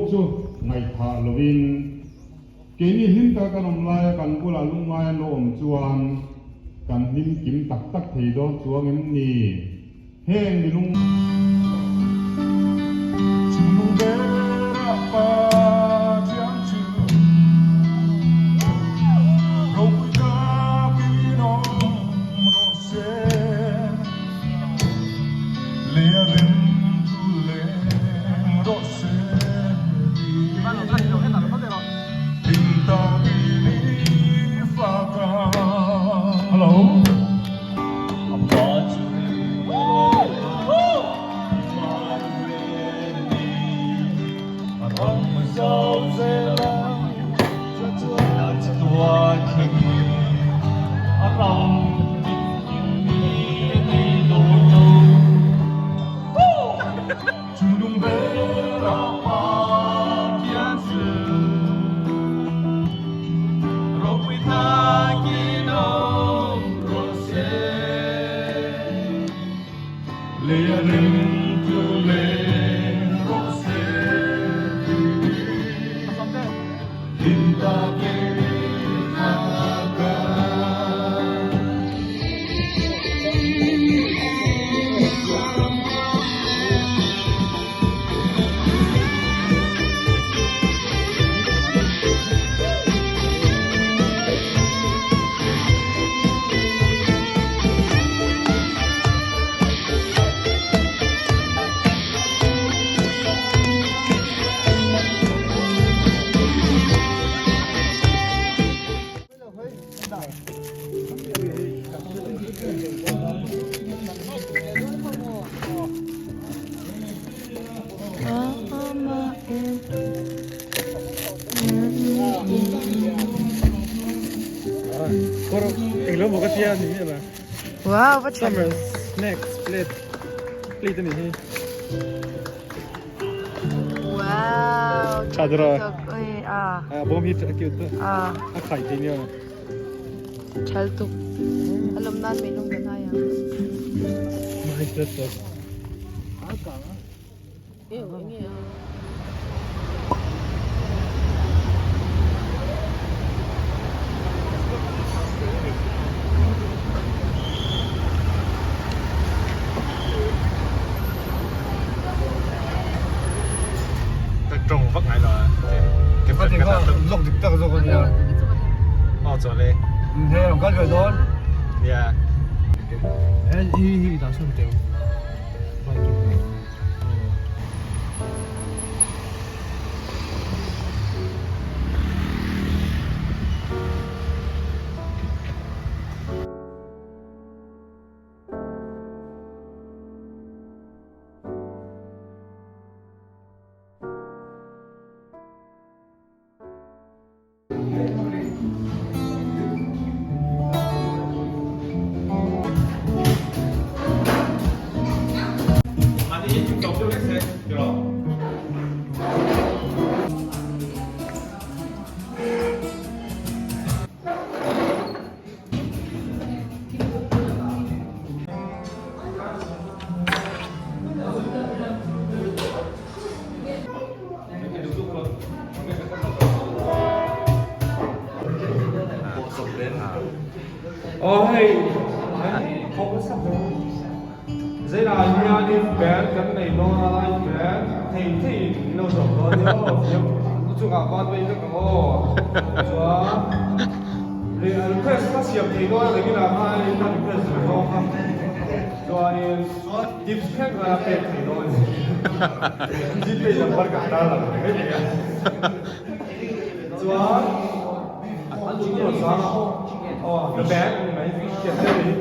chu ngaihthah lovin, keini hlim taka kan awm laia kan bulah lungngai an lo awm chuan kan hlim kim tak tak thei dawn chuang em ni? Heng mi lung. Chungnung berah Pathian chu ropui takin awm rawh se. Lei a rem thu leng rawh se Hlim takin i fak a. Hello. Wow, what Summer snacks plate plate ani hi. Wow. Chadra. Ah. Ah, bom hi a cute. Ah. A khai te nia. Chal tuk. Alam nan may lung ganaya. Nice that's all. Tawng vak ngai lo a. Cái phần cái lok dik tak zawk ania. Aw chaw le. He ram kal ve dawn. Yeah. Hi hi dah sawn teu. Aw hei Zeinah hianin band kan nei dawn a lai band thei theiin min lo zawm dawn nia aw lu chungah khan vei vek ang aw chuan request kha siam thei dawn a nikinah khan in ka request ve dawn kha chuanin tips thleng khan a pek thei dawn a ni gpay number kan tar lang ve mai thei a chuan aw ka bag ni mai siam thei a ni.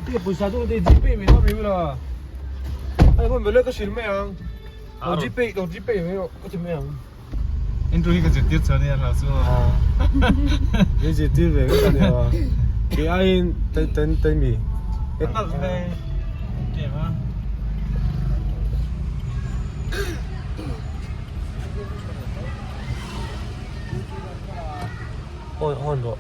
Ti pawisa chu ti gpay mai dawn mai ula. Ai hmun vele ka hrilh mai ang. Lo gpay lo gpay mai rawh ka ti mai ang. Intro hi ka zirtir chuan nia hlau chu. Ni zirtir ve vek ania. Kei aiin tai tai mi. Awi hawn rawh.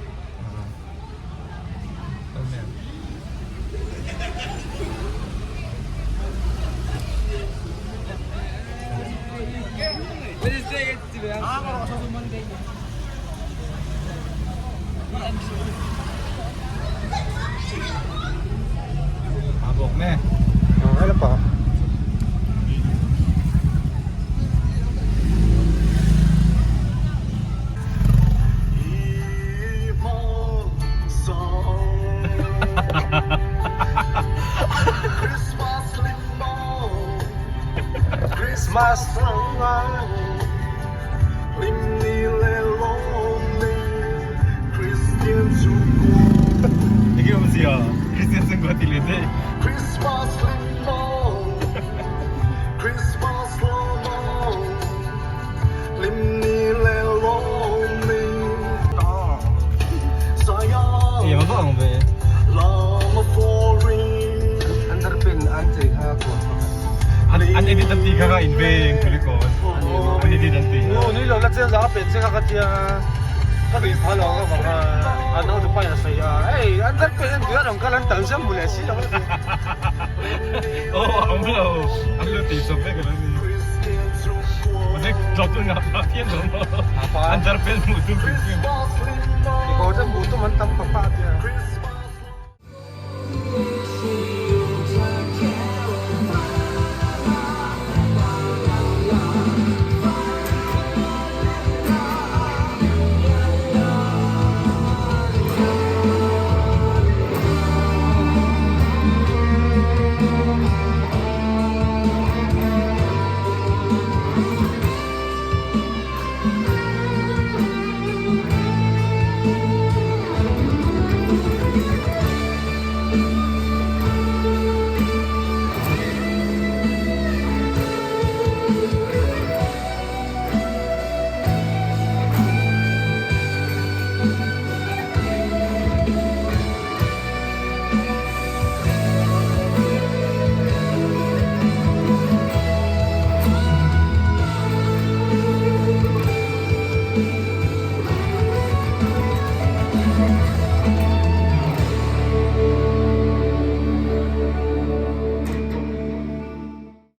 Enge awmzia Christian chungkua ti leh daih. Eng vang ve. An edit an tih kha kha in veng kuliko an edit an tih. Nu nui lo la chiang za pen che kha ka tia ka ri pha lo ka vang a an ho tu pa in a sawi a hei an thar pen an tui a rawn kal an tal zam mu leh si lo. Aw a awm lo an lo tih chawp vek alo ni. Mahse tlawp chu ngah phah phian lo maw an thar pen hmuh tum hrim hrim. Kekawr te hmuh tum an tam pah pah a tia.